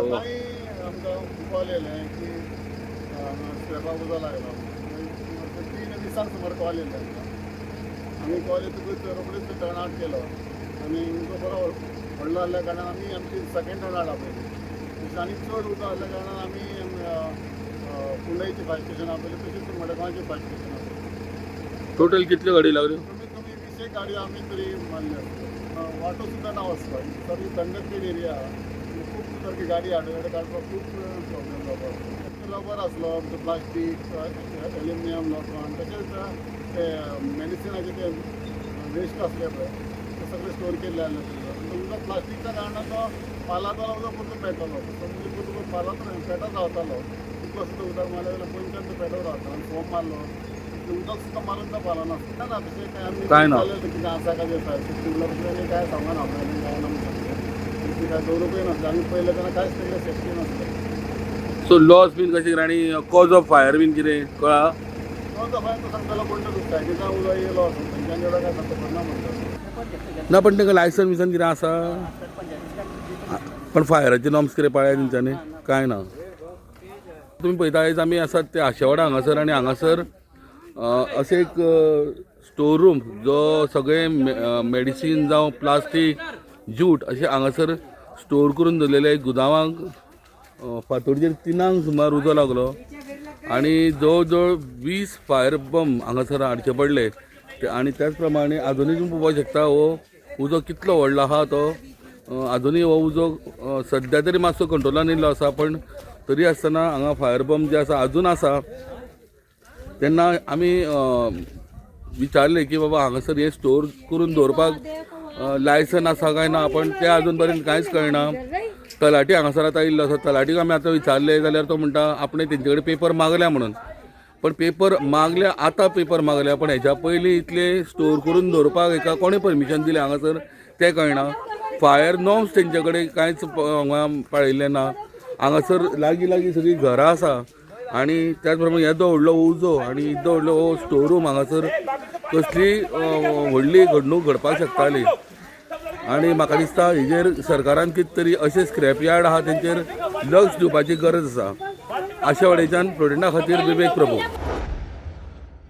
सकाळी आमकां कॉल येयलें की स्क्रॅपाक उजो लागला. 3:20 सुमार कॉल येयले आमकां. आमी कॉल येतकूच रोखडीच टर्न आवट केलो आनी उजो बरो व्हडलो आहल्या कारणान आमी आमची सेकंड टर्न आवट आपयली. तशें आनी चड उजो आहल्या कारणान आमी कुंडयची फायर स्टेशन आपयली, तशीच मडगांवची फायर स्टेशन आपयली. टोटल कितल्यो गाडी लागल्यो? कमीत कमी 20 गाडयो आमी तरी मारल्यो आसतल्यो. वाटो सुद्दां ना वचपाक, सारकी कंजस्टेड एरिया, खूब सारकी गाडी आडवे काडपाक खूब प्रॉब्लेम जावपाक. रबर आसलो आमचो, प्लास्टीक, एल्युमिनियम, लोखण, तशेंच ते मेडिसिनाचे ते वेस्ट आसले पळय, ते सगळे स्टोर केल्ले आसले. उदक प्लास्टिकच्या कारणान तो पालातलो, उदक परतून पेटलो. म्हणजे परतून पालात पेटत रावतालो. तितलो सुद्दां उदक मारलें जाल्यार पयलींच्यान तो पेटत रावता आनी फोम मारलो, उदक सुद्दां मारून तो पालना ना. तशें काय आमी काय ना. विचारलें कितें आसा काय फायर सिस्टम, तशें काय सांगना आपल्याला, काय ना म्हणून काय दवरूंकय नासलें. आमी पळयलें तेन्ना कांयच तेंकां सेफ्टी नासलें. सो लॉस बीन कशें कितें आनी कॉज ऑफ फायर बीन कितें कळ्ळा? तो दफा तो सांगतालो कोण तो सायडीच्यान उदक येयलो आसूं, तेंच्यांनी एवढं काय सांगता खबर ना म्हणटा. ना, पण तांकां लायसन बिसन कितें आसा? पण फायराचे नॉर्म्स कितें पाळ्ळ्या तेंच्यांनी? कांय ना. तुमी पळयता, आयज आमी आसात ते आशेवाडा हांगासर आनी हांगासर अशें एक स्टोर रूम जो सगळे मेडिसीन जावं प्लास्टीक, जूट अशें हांगासर स्टोर करून दवरलेले गुदावांक फांतोडचेर 3 सुमार उजो लागलो आनी जवळ जवळ 20 फायर बंब हांगासर हाडचे पडले. आनी त्याच प्रमाणे आजुनूय तुमी पळोवपाक शकता हो उजो कितलो व्हडलो आहा तो. आजुनूय हो उजो सद्या तरी मातसो कंट्रोलान येयल्लो आसा, पण तरी आसतना हांगा फायर बंब जे आसा आजून आसा. तेन्ना आमी विचारलें की बाबा हांगासर हें स्टोर करून दवरपाक लायसन आसा काय ना, पण तें आजून पर्यंत कांयच कळना. तलाठी हांगासर आतां येयल्लो आसा. तलाठीक आमी आतां विचारलें जाल्यार तो म्हणटा आपणें तेंचे कडेन पेपर मागल्या म्हणून. पण पेपर मागल्या, आतां पेपर मागल्या, पण हेच्या पयलीं इतले स्टोर करून दवरपाक हेका कोणें परमिशन दिलें हांगासर तें कळना. फायर नॉर्म्स तेंचे कडेन कांयच हांगा पाळिल्लें ना. हांगासर लागीं लागीं सगळीं घरां आसा आनी त्याच प्रमाणे येदो व्हडलो उजो आनी येदो व्हडलो हो स्टोर रूम, हांगासर कसली व्हडली घडणूक घडपाक शकताली. आनी म्हाका दिसता हेजेर सरकारान कितें तरी अशें स्क्रॅप यार्ड आहा तेंचेर लक्ष दिवपाची गरज आसा. आशेवाडेच्यान प्रुडंटा खातीर विवेक प्रभू.